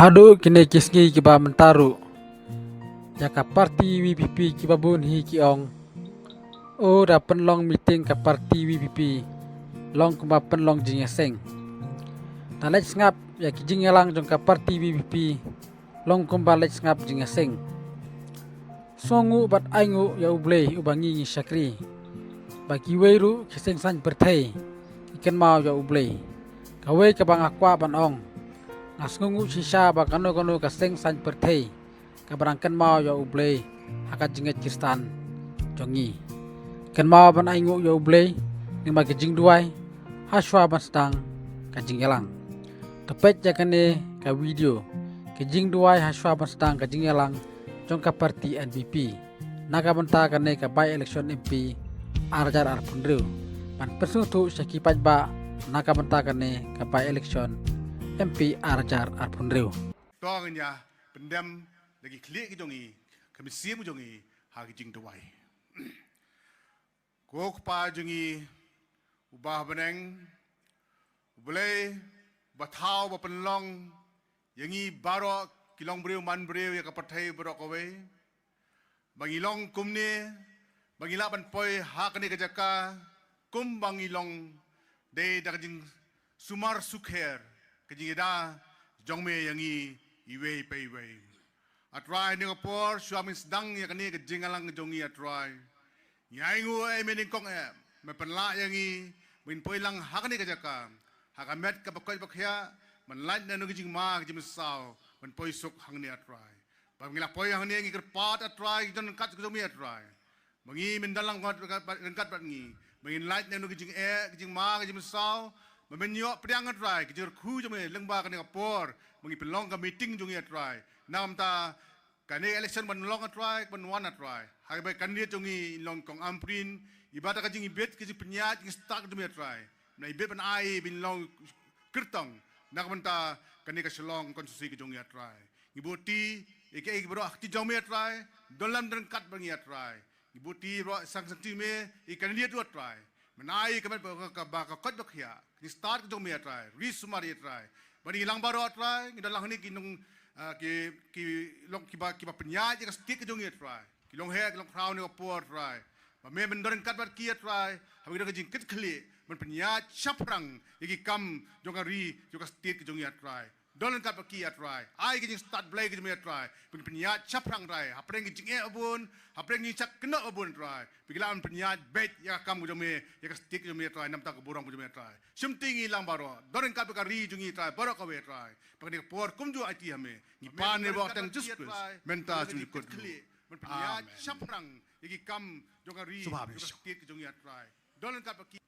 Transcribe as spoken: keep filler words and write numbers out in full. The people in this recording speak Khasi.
Haduh kine ki sngi kiba mynta ruh, ïa ka party VPP kiba bun hi ki ong, o da pynlong meeting ka party VPP long kumba pynlong jingïaseng. Da leit sngap ïa ki jingïalang jong ka party VPP long kumba leit sngap jingïaseng. Sngewnguh bad ainguh ïa U Blei uba ngi ngi shakri, ba kiwei ruh ki seng saiñ pyrthei ki kynmaw ïa U Blei. Kawei kaba nga kwah ban ong, nga sngewnguh shisha ba kano kano ka seng saiñ pyrthei kaba dang kynmaw ïa U Blei ha ka jingngeit Khristan jong ngi. Kynmaw ban ainguh ïa U Blei lyngba ka jingduwai hashwa ban sdang ka jingïalang. To peit ïa kane ka video, ka jingduwai hashwa ban sdang ka jingïalang jong ka party NPP na ka bynta kane ka by-election MP ar hajar arphew hynriew, ban pynsngewthuh sha ki paidbah na ka bynta kane ka by-election MP ar hajar arphew hynriew. To ngin ïa pyndem da ki khlieh ki jong ngi, ka mynsiem jong ngi ha ki jingduwai. Ko Kpa jong ngi uba ha bneng, U Blei uba thaw ba pynlong ïa ngi baroh ki longbriew manbriew ïa ka pyrthei baroh kawei, ba ngi long kumne, ba ngi lah ban poi ha kane ka jaka kumba ngi long, dei da ka jingsumar sukher, ka jingïada jong me ïa ngi iwei pa iwei. A Trai, ha kane ka por shuwa ba ngin sdang ïa kane ka jingïalang jong ngi, A Trai, ngi ainguh ïa me nyngkong eh, me pynlah ïa ngi ba ngin poi lang ha kane ka jaka, ha ka met kaba koit ba khiah, ban lait na ka jingma ka jingmynsaw, ban poi suk hangne, A Trai. Ba ngi la poi hangne ngi kyrpad, A Trai, ki jingdonkam ka jong me, A Trai, ba ngi, men don lang ryngkat bad ngi, ba ngin lait na ka jingeh ka jingma ka jingmynsaw, ba men ïoh pdiang, A Trai, ka jingkyrkhu jong me lyngba kane ka por ba ngi pynlong ka meeting jong ngi, A Trai. Na ka bynta kane election ban long, A Trai, ban wan, A Trai, ha kaba ka candidate jong ngi in long Kong Ampareen, iba da ka jingibit, ka jingpynïaid, ka jingstad jong me, A Trai, na ibit ban ai ba in long kyrtong na ka bynta kane ka Shillong constituency ka jong ngi, A Trai. Ngi buh ti ïa kiei kiei baroh ha ka kti jong me, A Trai, don lem don ryngkat bad ngi, A Trai. Ngi buh ti baroh sha ka kti jong me, ïa ka candidate ruh, A Trai. Men ai ka met ba ka, ba ka koit ba khiah, ka jingstad ka jong me, A Trai, ri sumar, A Trai. Bad ngi lang baroh, A Trai, ngi don lang hangne ki nong, ah, ki, ki long kiba, kiba pynïaid ïa ka state ka jong ngi, A Trai, ki long heh ki long khraw ha kane ka por, A Trai, ba me men don ryngkat bad ki, A Trai, haba ngi don ka jingkitkhlieh, men pynïaid shaphrang ïa ki kam jong ka ri, jong ka state ka jong ngi, A Trai. Don ryngkat bad ki, A Trai. Ai ka jingstad Blei ka jong me, A Trai, ba ngin pynïaid shaphrang, A Trai, hapdeng ka jingeh ba bun, hapdeng ka jingshah kynnoh ba bun, A Trai, ba ngi lah ban pynïaid beit ïa ka kam ka jong me, ïa ka state ka jong me, A Trai, na ka bynta ka burom ka jong me, A Trai. Shimti ngi lang baroh, don ryngkat bad ka ri jong ngi, A Trai, baroh kawei, A Trai, ba kane ka por kumjuh aiti ha me. Ngi pan ïa kane baroh ha ka kyrteng Jisu Khrist, mynta, shajrong jingkut. Amen. Shaphrang ïa ki kam jong ka ri, jong ka state ka jong ngi, A Trai. Don ryngkat bad ki